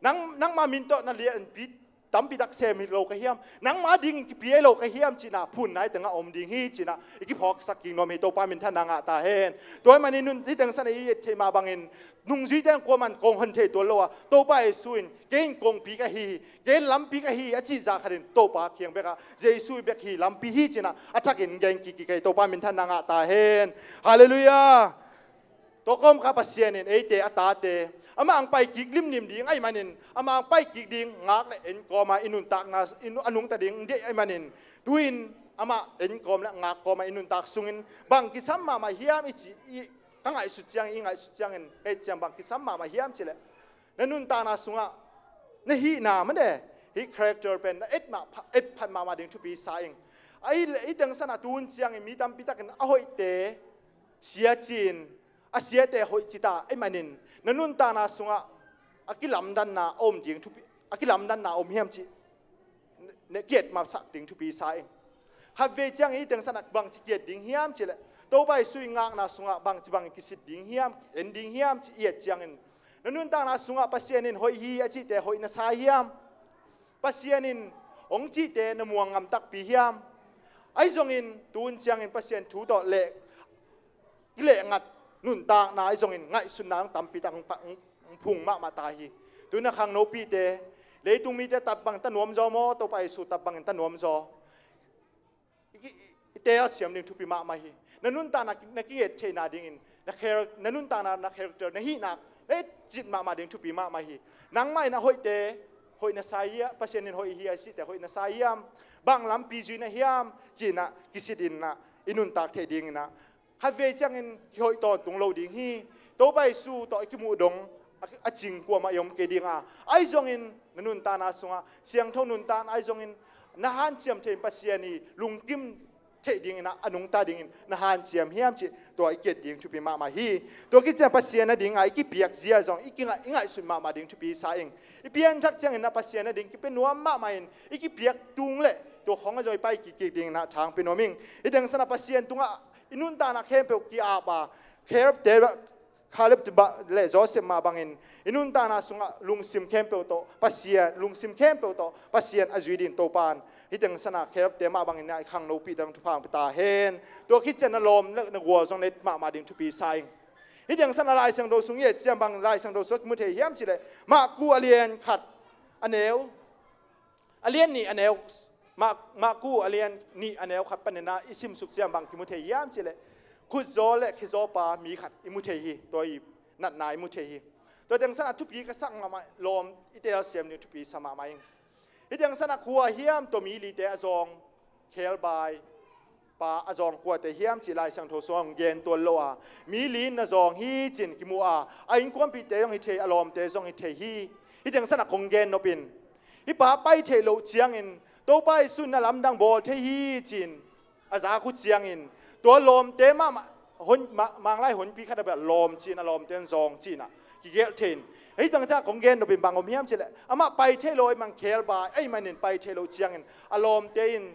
Nang, nangmah min tawh na lianpi tampi tak sem hi lo ka hiam? Nangmah dingin kipia hi lo ka hiam?" ci-in ah phunna i tengah om ding hi ci-in ah i kiphawksak kik nuam hi, Topa minthanna ngah ta hen. Tua ahih manin nun, hih teng san ah i et theih mah bangin, nungzuite in kuaman kong hon thei tuan lo a, Topa Jesu in, "Kei in kongpi ka hi hi, kei in lampi ka hi hi," a cih zah khatin Topa kiang bekah, "Jesu bek hi lampi hi," ci-in ah a thakin gen kik, kik kei, Topa minthanna ngah ta hen. Halleluiah. Tua kawmkal Pasian in eite a tate, amah hong pai kik limlim ding ahih manin, amah hong pai kik ding ngak le en kawma i nuntakna, i nu-, a nungta ding deih ahih manin, tu-in amah en kawm le ngak kawma i nuntak sungin bang kisam mahmah hiam i ci, i, ka ngaihsut ciang, i ngaihsut ciangin, ka et ciang bang kisam mahmah hiam cih leh, na nuntakna sungah na hihna mah ne, hih character pen na et mah pha-, et phat mahmah ding thupi sa ing. Ahi leh, hih teng san ah tu hun ciangin mi tampi takin a hoihte sia ci-in, a siate hoih ci ta ahih manin, na nuntakna sungah a kilamdanna a om ding thupi, a kilamdanna a om hiam cih ne, ne, ki-et masa ding thupi sa ing. Khatvei ciangin hih teng san ah bangci ki-et ding hiam cih leh, Topa Jesu i ngakna sungah bangci bangin kisit ding hiam, en ding hiam cih i et ciangin, na nuntakna sungah Pasian in hoih hi a cihte hoih na sa hiam? Pasian in hong cihte na muang ngam takpi hiam? Ahi zongin tu hun ciangin Pasian thu tawh leh, i lehngat nuntakna ahi zongin ngaihsutna hong tampi tak hong pa-, hong, hong phung mahmah ta hi. Tu-in ah khangnopite, leitung mite tat bangin ta nuam zaw maw, Topa Jesu tat bangin ta nuam zaw? I ki-, i teel siam ding thupi mahmah hi. Na nuntakna ki-, na ki-et theihna dingin na char-, na nuntakna, na character, na hihnak na etcit mahmah ding thupi mahmah hi. Nangmah in a hoihte hoih na sa hiam, Pasian in hoih hi a sihte hoih na sa hiam, bang lampi zui na hiam, ci-in ah kisit in ah i nuntak theih dingin ah khatvei ciangin kihoih tawntung lo ding hi. Topa Jesu tawh i kimuh dong a, a cing kuamah i om kei ding a, ahi zongin na nuntakna sungah siangtho nuntakna ahi zongin na hanciam thei in Pasian i lungkim theih dingin ah a nungta dingin na hanciam hiam cih tua i kiat ding thupi mahmah hi. Tua khit ciang Pasian a ding a i kipiak zia zong i kingaih, i ngaihsut mahmah ding thupi sa ing. I pianthak ciangin ah Pasian a ding kipia nuam mahmah in i kipiak tung leh tua khong a zong i pai kik dingin ah thang pia nuam ing. Hih teng san ah Pasian tungah i nuntakna khempeuh ki-ap a, Caleb te Caleb le Joseph mah bangin i nuntakna sungah lungsim khempeuh tawh Pasian, lungsim khempeuh tawh Pasian a zui ding Topa in hih teng san ah Caleb te mah bangin ah i khangnopi tang thupha hong pia ta hen. Tua khit ciang na lawm le na gual zong na et mahmah ding thupi sa ing. Hih teng san ah Lai Siangtho sung i et ciang bang Lai Siangtho sung ah kimu thei hiam cih leh Marku a lian khat a neu a lian nih a neu, Mak-, Marku a lian nih a neu khat panin ah i simsuk ciang bang kimu thei hiam cih leh khutzaw le khizawpa mi khat i mu thei hi. Tua i natna i mu thei hi. Tua teng san ah thupi ka sak mahmah lawm i telsiam ding thupi sa mahmah ing. Hih teng san ah kua hiam tua mi lite a zawng khebai pa a zawng kuate hiam cih Lai Siangtho sungah hong gen tuan lo a, mi li in na zawng hi ci-in kimu a, a innkuanpihte zong hi thei, a lawmte zong hi thei hi. Hih teng san ah kong gen nop in, hih pa pai theih loh ciangin Topa Jesu in na lamdang bawl thei hi ci-in a zak uh ciangin tua lawmte mahmah hon-, ma-, Manglai honpi khat a bel lawm ci-in a lawmte in zawng ci-in ah kigelh thei in. Hih teng san ah kong gen nop in bang om hiam cih leh amah pai thei lo ahih man khebai ahih manin pai thei loh ciangin a lawmte in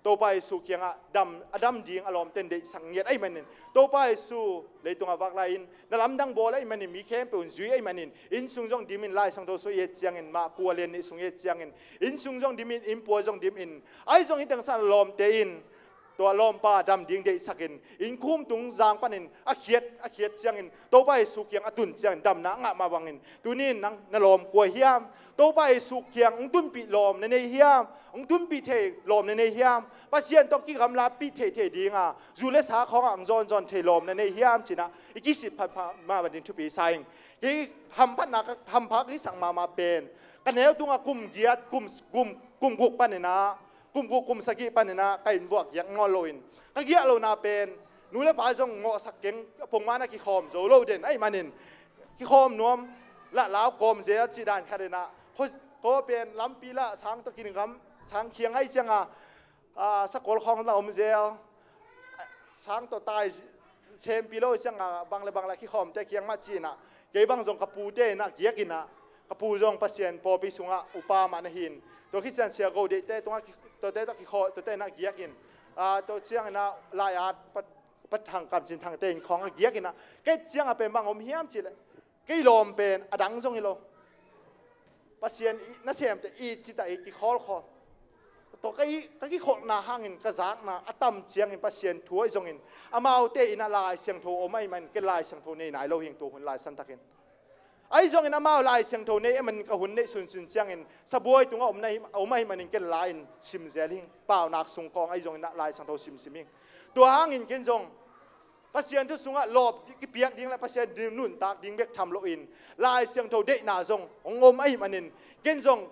Topa Jesu kiangah dam, a dam ding a lawmte in deihsak ngiat ahih manin Topa Jesu leitungah vak lai-in na lamdang bawl ahih manin mi khempeuh in zui ahih manin inn sung zong dim in Lai Siangtho sung i et ciangin Marku a lian nih sung i et ciangin inn sung zong dim in inn puai zong dim in ahi zong hih teng san ah lawmte in tua lawmpa dam ding deihsak in inn khum tung zang panin a khiat, a khiat ciangin Topa Jesu kiang a tun ciangin damna a ngah mah bangin tuni in nang na lawm kua hiam? Topa Jesu kiang hong tunpih lawm na nei hiam? Hong tunpih thei lawm na nei hiam? Pasian tawh kigamlapih theithei ding a zu le sa khawngah hong zawnzawn thei lawm na nei hiam ci-in ah i kisit phatphat mah bang ding thupi sa ing. Kei hamphatna ka, hampha ka kisak mahmah pen ka neu tungah kum giat, kum, kum, kum guk panin ah kum guk kum sagih panin ah ka inn vuah giak ngawn loin ka giak lohna pen nu le pa zong ngawhsak keng, pongman ah kikhawm zo lo den ahih manin kikhawm nuam lah lau kawm zel cih dan khat in ah khaw, khaw pen lampi lah sang tawh kingam, sang khiang ahih ciangin ah, sakol khawng lah om zel, sang tawh tai sempi lo ciangin ah bang le bang lah kikhawmte kiang mah ci-in ah kei bang zong ka pute in ah giak in ah ka pu zong Pasian pawlpi sungah upa mah na hi in tua khit ciang Sia Go Deih te tungah ki-, tuate tawh kikhaw, tuate in ah giak in, ah, tua ciangin ah lai-at Pat, Pat Thang, Kam Cin Thang te in khawng a giak in ah kei ciangah pen bang om hiam cih leh kei lawm pen a dang zong hi lo. Pasian i nasemte i cita i kikhawlkhawl. Tua ka i, ka kikholhna hangin ka zakna a tam ciangin Pasian thu ahi zongin amaute in ah Lai Siangtho om ahih manin ken Lai Siangtho nei nai lo hi ing tua hun lai santakin. Ahi zongin amau Lai Siangtho nei ahih manin ka hun neih sunsun ciangin sabuai tungah om na hi, om ahih manin ken la-in sim zel hi ing, paunak sung khawng ahi zongin ah Lai Siangtho simsim hi ing. Tua hangin ken zong Pasian thu sungah lawp di-, kipiak ding le Pasian ding nuntak ding bek tham loin Lai Siangtho deihna zong hong om ahih manin ken zong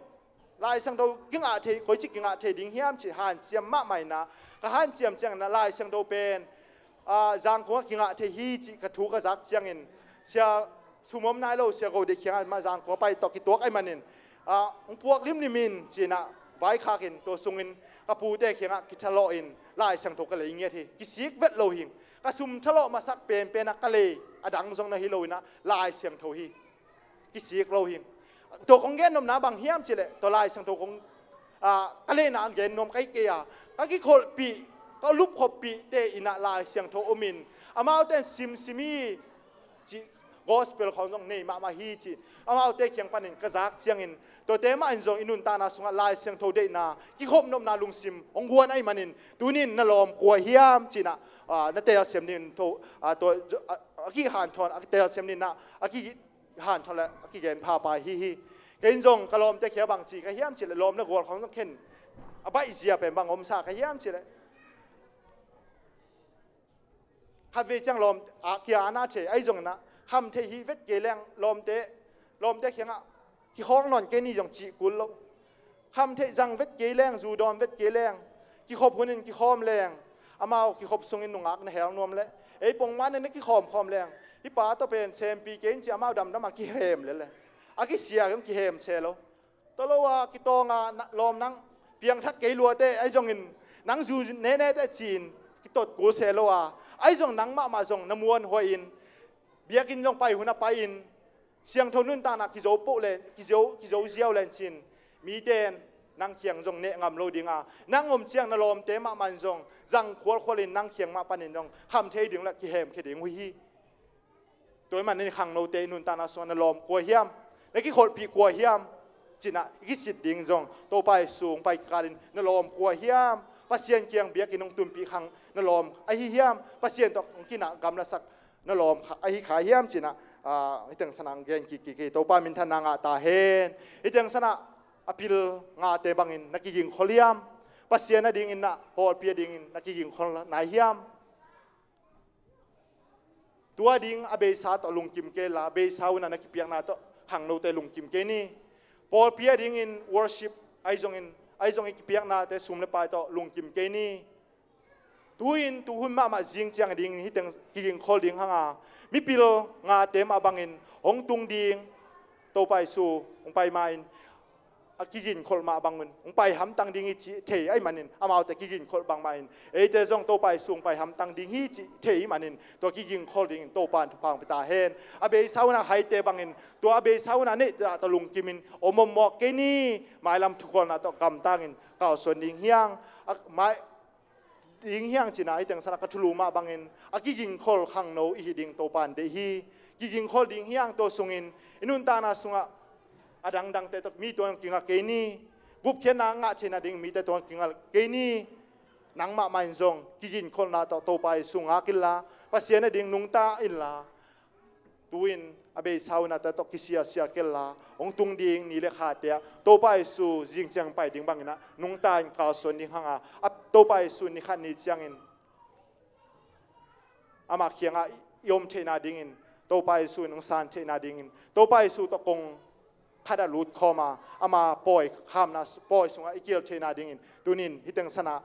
Lai Siangtho kingah thei, koici kingah thei ding hiam cih hanciam mahmah in ah ka hanciam ciangin ah Lai Siangtho pen, ah, Zangkung ah kingah thei hi cih ka thu ka zak ciangin Sia Sum Om Nai Lo, Sia Go Deih kiangah mah Zangkung ah pai tawh kituak ahih manin, ah, hong puak limlim in ci-in ah vaikhak in tua sungin ka pute kiangah kithalawh in Lai Siangtho ka lei ngiat hi. Kisik vet lo hi ing. Ka sum thalawh masak penpen ah ka lei a dang zong na hi lo in ah Lai Siangtho hi. Kisik lo hi ing. Tua kong gen nopna bang hiam cih leh tua Lai Siangtho kong, ah, ka leina a gen nuam ka hi kei a, ka kikholhpih, ka lupkhoppihte in ah Lai Siangtho om in amaute in simsim hi cih gospel khawng zong nei mahmah hi cih amaute kiang panin ka zak ciangin tuate mah in zong i nuntakna sungah Lai Siangtho deihna kikhop nopna lungsim hong guan ahih manin tuni in na lawm kua hiam ci-in ah, ah, na telsiam ding tho, ah, tua, ah, a kihanthawn, a telsiam ding ah a kihanthawn le a kigen phapha hi hi. Kei in zong ka lawmte kiang bang ci ka hiam cih leh lawm le gual khawng zong ken a baihzia pen bang omsa ka hiam cih leh Khatvei ciang lawm a kia ana thei ahi zongin ah, kham theih hi vet kei leng lawmte, lawmte kiangah kikhawng nawn kei ni zong cih kul lo. Kham theih zang vet kei leng, zu dawn vet kei leng, kikhop hunin kikhawm leng, amau kikhop sungin nungak na hel nuam leh, ei pongmah na kikhawm khawm leng, hih pa tawh pen sempi kei in ci amau damdam a kihem lele. A kisia zong kihem se lo. Tua lo a kitawng a lawm nang piangthak kei luate ahi zongin, nang zu nene teh ci-in kitot kul se lo a, ahi zong nang mahmah zong na muanhuai in, biakinn zong pai hun a pai-in, siangtho nuntakna kizo poh le kizo, kizo ziau len cin, mite in nang kiang zong neh ngam lo ding a, nang om ciang na lawmte mahmah in zong zang khualkhual in nang kiang mah panin zong kham thei ding le kihemkhia ding uh hi. Tua ahih manin khangnote i nuntakna sungah na lawm kua hiam? Na kikholhpih kua hiam? Cinah i kisit ding zong Topa Jesu hong pai kikal in na lawm kua hiam? Pasian kiang biakinn hong tunpih khang na lawm ahi hiam? Pasian tawh hong kinah gamlasak na lawm kha, ahi kha hiam cinah, ah, hih teng sanah hong gen kik kik hi. Topa minthanna ngah ta hen. Hih teng sanah a pil ngate bangin na kigingkhol hiam? Pasian a dingin na pawlpi a dingin na kigingkhol nai hiam? Tua ding a beisa tawh lungkim kei la, beisa unah na kipiakna tawh khangnote lungkim kei ni. Pawlpi a dingin worship ahi zongin, ahi zongin kipiaknate sum le pai tawh lungkim kei ni. Tu-in tuhun mahmah zing ciang a dingin hih teng kigingkhol ding hanga, mipil ngate mah bangin hong tung ding Topa Jesu hong pai ma-in a kigingkholh mah bangun hong pai hamtang ding hi cih thei ahih manin amaute kigingkholh bangmah in, eite zong Topa Jesu hong pai hamtang ding hi cih thei ahih manin tua kigingkholh dingin Topa in thupha hong pia ta hen. A beisa unah haite bangin tua a beisa unah neih tawh lungkimin om om mawk kei ni. Mailam thukholna tawh gamtangin kalsuan ding hiang. A mai ding hiang cinah hih teng sanah ka thulu mah bangin a kigingkhol khangno i hih ding Topa in deih hi. Kigingkhol ding hiang, tua sungin i nuntakna sungah a dangdangte tawh mi tuang kingah kei ni. Gupkhiatna ngah theihna ding mite tuang kingah kei ni. Nang mahmah in zong kigingkholhna tawh Topa Jesu ngak inla, Pasian a ding nungta inla, tu-in a beisa unate tawh kisiasia kei la, hong tung ding ni le khate ah Topa Jesu zing ciang pai ding banginah nungta in kalsuan ding hanga, a Topa Jesu ni khat ni ciangin amah kiangah i om theihna dingin, Topa Jesu in hong san theihna dingin, Topa Jesu tawh kong khat a lut khawma ama pawi khamna pawi sungah i kil theihna dingin tunin hih teng sanah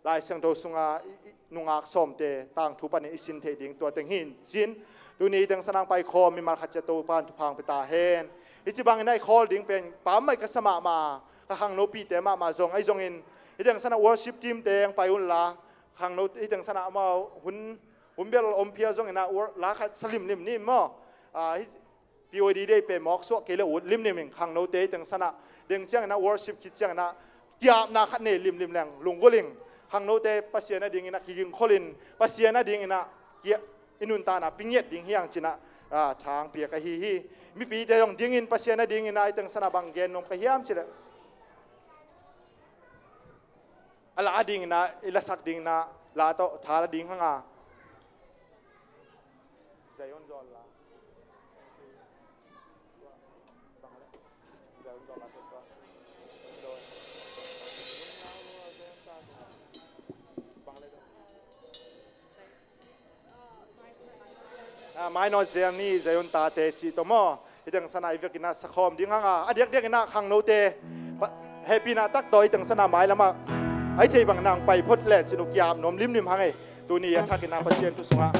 Lai Siangtho sunga i, i, nungak sawmte tangthu panin i sin theih ding tua teng hi in cin. Tuni hih teng sanah hong paikhawm mimal khat ciat Topa in thupha hong pia ta hen. Hih ci bangin a i khawl ding pen pammaih ka sa mahmah, ka khangnopite mahmah zong ahi zongin hih teng sanah worship team te hong pai unla, khangno hih teng sanah amau hun, hun bel om phial zongin ah wor-, la khat sa limlim ni maw? Ah, hih P O D Day pen mawk suak kei le ut limlim in khangnote hih teng sanah deng ciangin ah worship khit ciangin ah kiapna khat nei limlim leng lunggulh in khangnote Pasian a dingin ah kigingkholh in Pasian a dingin ah kia i nuntakna pingiat ding hiang cinah, ah, thang piak ahi hi. Mipite zong dingin Pasian a dingin ah hih teng sanah bang gen nuam ka hiam cileh a la a dingin ah, i lasak dingin ah, la tawh tha la ding hanga. Zion Zon la. Ah, mainawt zel ni Zion tate cih tawh maw? Hih teng sanah i vekin ah sakhawm ding hanga, a diakdiakin ah khangnote pa-, hehpihna tak tawh hih teng sanah mailamah a i thei bangin ah hong pai phot len cih uh kiap nuam limlim hang ei. Tuni a thakin ah Pasian thu sungah